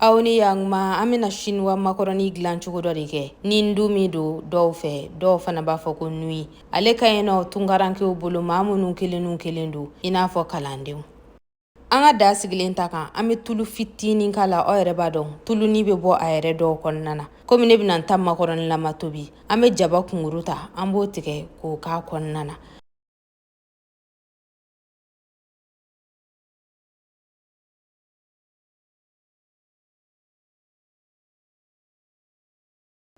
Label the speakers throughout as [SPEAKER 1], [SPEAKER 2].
[SPEAKER 1] Aw ni yantuma, an bɛna chinois makɔrɔni dilan cogo dɔ de kɛ ni ndumi don dɔw fɛ, dɔw fana b'a fɔ ko nouilles. Ale ka ɲi nɔ tunkarankew bolo, maa minnu kelen n'u kelen don i n'a fɔ kalandenw. An ka da sigilen ta kan, an bɛ tulu fitinin k'a la. Aw yɛrɛ b'a dɔn, tuluni bɛ bɔ a yɛrɛ dɔw kɔnɔna na. Komi ne bɛna n ta makɔrɔni lama tobi, an bɛ jaba kunguru ta, an b'o tigɛ k'o k'a kɔnɔna na.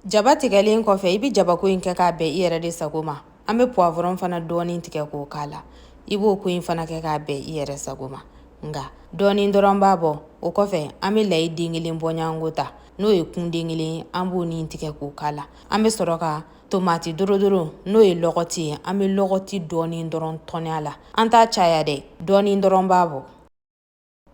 [SPEAKER 1] Jaba tigɛlen kɔfɛ, i bɛ jabako in kɛ k'a bɛn i yɛrɛ de sago ma. An bɛ poivron fana dɔɔnin tigɛ k'o k'a la. I b'o ko in fana kɛ k'a bɛn i yɛrɛ sago ma, nka dɔɔnin dɔrɔn b'a bɔ. O kɔfɛ, an bɛ layi den kelen bɔɲɔgɔnko ta, n'o ye kunden kelen ye, an b'o nin tigɛ k'o k'a la. An bɛ sɔrɔ ka tomati dorodoro, n'o ye lɔgɔti ye, an bɛ lɔgɔti dɔɔnin dɔrɔn tɔni a la. An t'a caya dɛ, dɔɔnin dɔrɔn b'a bɔ.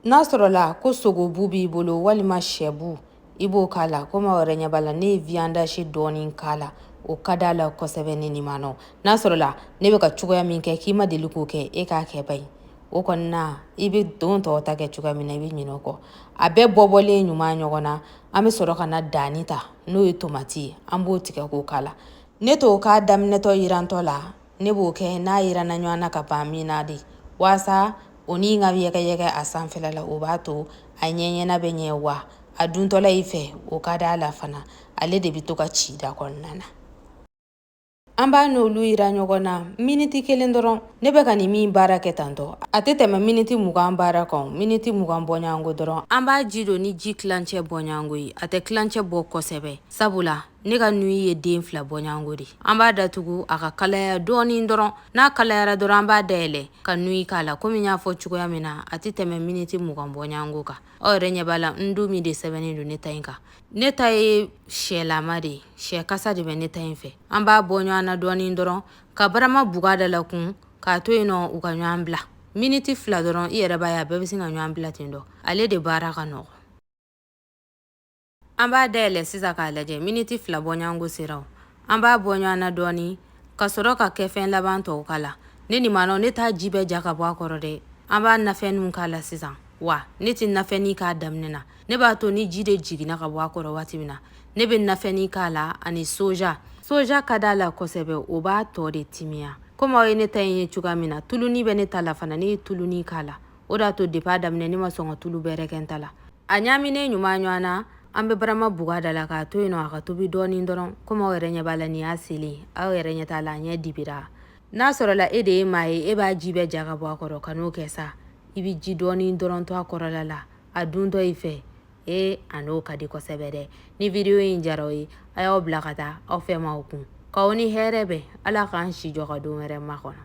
[SPEAKER 1] N'a sɔrɔla ko sogobu b'i bolo walima sɛbu, i b'o k'a la. Komi aw yɛrɛ ɲɛ b'a la, ne ye viande hachée dɔɔnin k'a la, o ka d'a la kosɛbɛ. Ne ni ma nɔ n'a sɔrɔla ne bɛ ka cogoya min kɛ k'i ma deli k'o kɛ, e k'a kɛ ba ye. O kɔni na, i bɛ don tɔw ta kɛ cogoya min na, i bɛ ɲinɛ o kɔ. A bɛɛ bɔbɔlen ɲuman ɲɔgɔn na, an bɛ sɔrɔ ka na danni ta, n'o ye tomati ye, an b'o tigɛ k'o k'a la. Ne t'o k'a daminɛtɔ yirantɔ la, ne b'o kɛ n'a yiranna ɲɔgɔn na ka ban min na de, waasa o ni ka yɛgɛyɛgɛ a sanfɛla la. O b'a to a ɲɛɲɛna bɛ ɲɛ, wa a duntɔla i fɛ, o ka d'a la fana, ale de bɛ to ka ci da kɔnɔna na. An b'a n'olu yira ɲɔgɔn na miniti kelen dɔrɔn. Ne bɛ ka nin min baara kɛ tantɔ, a tɛ tɛmɛ miniti 20 baara kan, miniti 20 bɔɲɔgɔnko dɔrɔn. An b'a ji don ni ji tilancɛ bɔɲɔgɔnko ye, a tɛ tilancɛ bɔ kosɛbɛ, sabula ne ka nouilles ye den 2 bɔɲɔgɔnko de. An b'a datugu a ka kalaya dɔɔnin dɔrɔn. N'a kalayara dɔrɔn, an b'a dayɛlɛ ka nouilles k'a la. Komi n y'a fɔ cogoya min na, a tɛ tɛmɛ miniti 20 bɔɲɔgɔnko kan. Aw yɛrɛ ɲɛ b'a la, ndumi de sɛbɛnnen don ne ta in kan. Ne ta ye sɛlama de ye, sɛ kasa de bɛ ne ta in fɛ. An b'a bɔ ɲɔgɔn na dɔɔnin dɔrɔn ka barama buga da la kun, k'a to yen nɔ u ka ɲɔgɔn bila miniti 2 dɔrɔn. I yɛrɛ b'a ye, a bɛɛ bɛ sin ka ɲɔgɔn bila ten dɔ. Ale de baara ka nɔgɔn. An b'a dayɛlɛ sisan k'a lajɛ, miniti 2 bɔɲɔgɔnko sera. An b'a bɔ ɲɔgɔn na dɔɔnin ka sɔrɔ ka kɛ fɛn laban tɔw k'a la. Ne nin ma nɔ, ne t'a ji bɛɛ ja ka bɔ a kɔrɔ dɛ. An b'a nafɛnninw k'a la sisan. Wa ne tɛ nafɛnnin k'a daminɛ na, ne b'a to ni ji de jiginna ka bɔ a kɔrɔ waati min na, ne bɛ nafɛnnin k'a la ani soja. Soja ka d'a la kosɛbɛ, o b'a tɔ de timiya. Komi aw ye ne ta in ye cogoya min na, tuluni bɛ ne ta la fana, ne ye tuluni k'a la. O de y'a to depuis a daminɛ, ne ma sɔn ka tulu bɛrɛ kɛ n ta la. A ɲaaminen ɲuman ɲɔgɔn na, an bɛ barama buga da la k'a to yen nɔ a ka tobi dɔɔnin dɔrɔn. Komi aw yɛrɛ ɲɛ b'a la, nin y'a selen, aw yɛrɛ ɲɛ t'a la, a ɲɛ dibira. N'a sɔrɔla e de ye maa ye, e b'a ji bɛɛ ja ka bɔ a kɔrɔ, ka n'o kɛ sa, i bɛ ji dɔɔnin dɔrɔn to a kɔrɔla la a duntɔ i fɛ. Ee, a n'o ka di kosɛbɛ dɛ. Ni video in diyara aw ye, a y'aw bila ka taa aw fɛ maaw kun. K'aw ni hɛrɛ bɛn. Ala k'an si jɔ ka don wɛrɛ makɔnɔ.